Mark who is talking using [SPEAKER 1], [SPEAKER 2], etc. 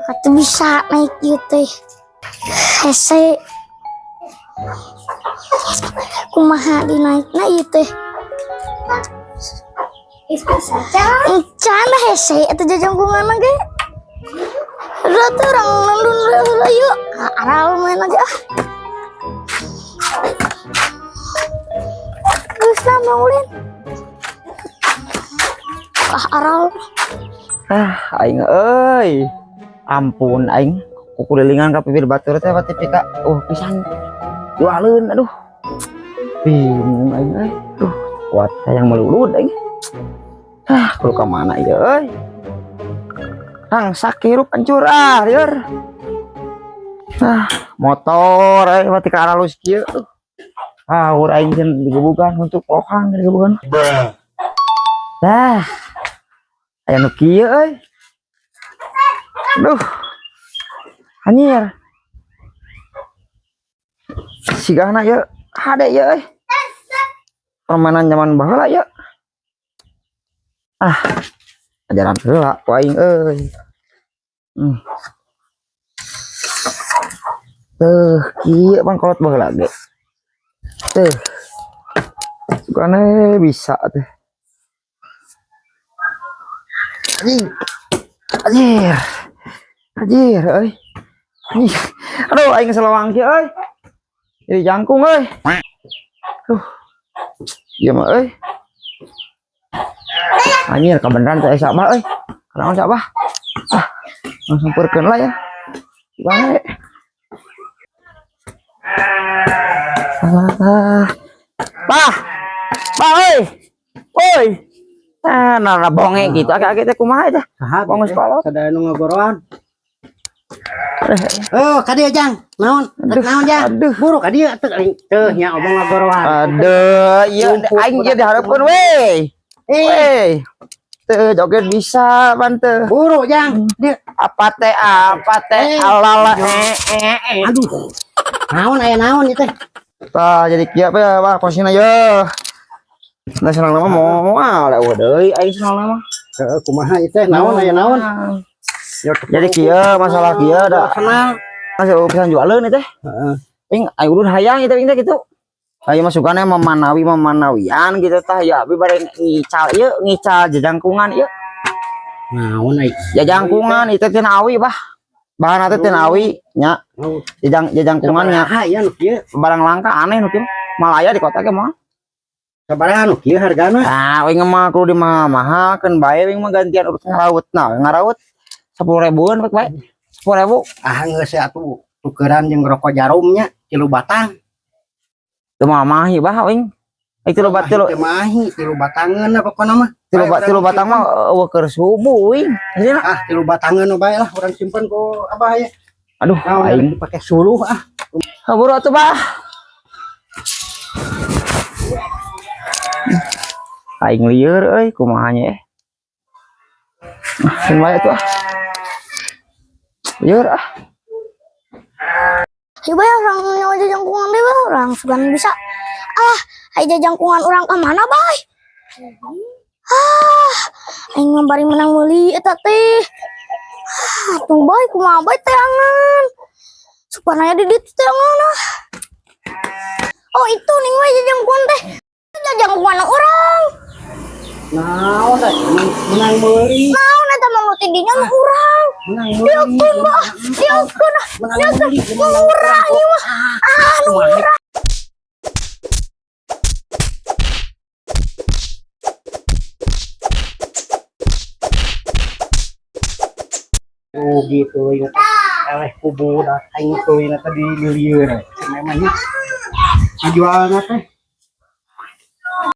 [SPEAKER 1] Atuh bisa naik ieu teh. Hese. Kumaha dinaikna ieu teh? Encan hese eta jajangkungan ge. Udah tuh urang nundun heula yuk. Aral main aja ah. Geus lah ulin. Ah, aral.
[SPEAKER 2] Ah, aing euy. Ampun aing kukulilingan ka pipir batur teh pati pika. Oh, pisan. Jualeun, aduh. Bingung aing euy. Duh, kuat hayang melulud aing. Ah, kudu ka mana ieu euy? Rangsak hirup hancur ah, lieur. Ah, motor euy pati ka aralus kieu. Aduh. Ah, ur aing cenah digebugan untuk pohang digebugan. Dah. Aya nu kieu euy. Aduh. Anjir. Sigana ieu hade ieu euy. Permainan zaman baheula ieu. Ah, ajaran heula ku aing euy. Tuh, kieu pan kolot baheula ge. Tuh. Sugane bisa teh. Anjing. Anjir. Anjir euy. Anjir. Aduh, aing selawang kieu euy. Jadi jangkung euy. Duh. Ieu mah euy. Anjir, kebenaran teh sabah euy. Kunaon sabah? Ah, langsung purkeun lah ya. Bae. Alah. Bah. Bah euy. Woi. Ah, nah, bonge gitu agak-agak teh kumaha teh?
[SPEAKER 3] Saha
[SPEAKER 2] Bonge sekolah.
[SPEAKER 3] Sada nu ngagoroan. Oh, ka dieu, Jang. Naon?
[SPEAKER 2] Aduh,
[SPEAKER 3] Naon, Jang?
[SPEAKER 2] aduh.
[SPEAKER 3] Buru ka dieu teu aing teu nya omong ngagoroan.
[SPEAKER 2] Aduh, iya aing ieu dihareupeun we.
[SPEAKER 3] Eh,
[SPEAKER 2] Weh. Teu joget bisa pan teu.
[SPEAKER 3] buru, Jang. Dieu.
[SPEAKER 2] Apa teh
[SPEAKER 3] Eh.
[SPEAKER 2] alala eh eh eh.
[SPEAKER 3] Aduh. Naon aya naon ieu teh?
[SPEAKER 2] Tah jadi kieu apa ya, Pak, posisinya ye. Nah, senang nama mau moal eueuh deui aing senang nama.
[SPEAKER 3] Heeh, kumaha ieu teh? Naon aya naon?
[SPEAKER 2] Jadi kieu masalah kieu da
[SPEAKER 3] Kenal.
[SPEAKER 2] masih pisan jualeun ieu teh.
[SPEAKER 3] Heeh.
[SPEAKER 2] Aing aing ulun hayang ieu teh teh kitu. Ayo masukannya memanawi memanawian gitu tah ya abi bade ngical ieu ngical jajangkungan ieu.
[SPEAKER 3] Naon ai?
[SPEAKER 2] Jajangkungan itu teh awi bah. Bahan teh tina awi nya
[SPEAKER 3] Oh,
[SPEAKER 2] jajangkungan nya
[SPEAKER 3] sabaraha ya nu kieu?
[SPEAKER 2] Barang langka aneh nu kieu. Malaya di kota ge mah.
[SPEAKER 3] Sabaraha nu kieu hargana?
[SPEAKER 2] Ah, aing mah kudu di mahal keun bae aing mah gantian urut ngaraut. Nah, ngaraut 10 ribuan bae bae. 10.000.
[SPEAKER 3] Ah, geus atuh tukeran jeung rokok jarumnya 3 batang.
[SPEAKER 2] Teu mah mahi bah aing. Ai tilu bat tilu
[SPEAKER 3] Teu mahi, 3 batangeun lah pokona mah.
[SPEAKER 2] tilu batang mah eueuh keur subuh aing. Aslinya.
[SPEAKER 3] Ah, 3 batangeun bae lah urang simpen ku abah ya.
[SPEAKER 2] Aduh,
[SPEAKER 3] Naon
[SPEAKER 2] aing.
[SPEAKER 3] dipake suluh ah.
[SPEAKER 2] Buru atuh bah. Aing lieur euy kumaha nya eh. Ah, keun bae atuh ah. Lieur ah.
[SPEAKER 1] Ayo bae urang nyawa jajangkungan deui bae urang sugan bisa. Ah, ayo jajangkungan urang ka mana bae? Ah, aing mah bari menang meuli eta teh. Ah, tuh bae kumaha bae teangan. Supaya di ditu teangan ah. Oh, itu ning we jajangkungan teh. Jajangkungan urang.
[SPEAKER 3] Naon da menang meuli.
[SPEAKER 1] Naon eta mah nu ti dinya nu urang.
[SPEAKER 3] Menang meuli.
[SPEAKER 1] Dieukeun bah, dieukeun ah.
[SPEAKER 3] Menang meuli.
[SPEAKER 1] Nu urang ieu mah. Ah, nu urang.
[SPEAKER 3] Oh gitu ya teh. Eleh ku budak aing teuing teh di lieur. Memangnya ngajualna teh.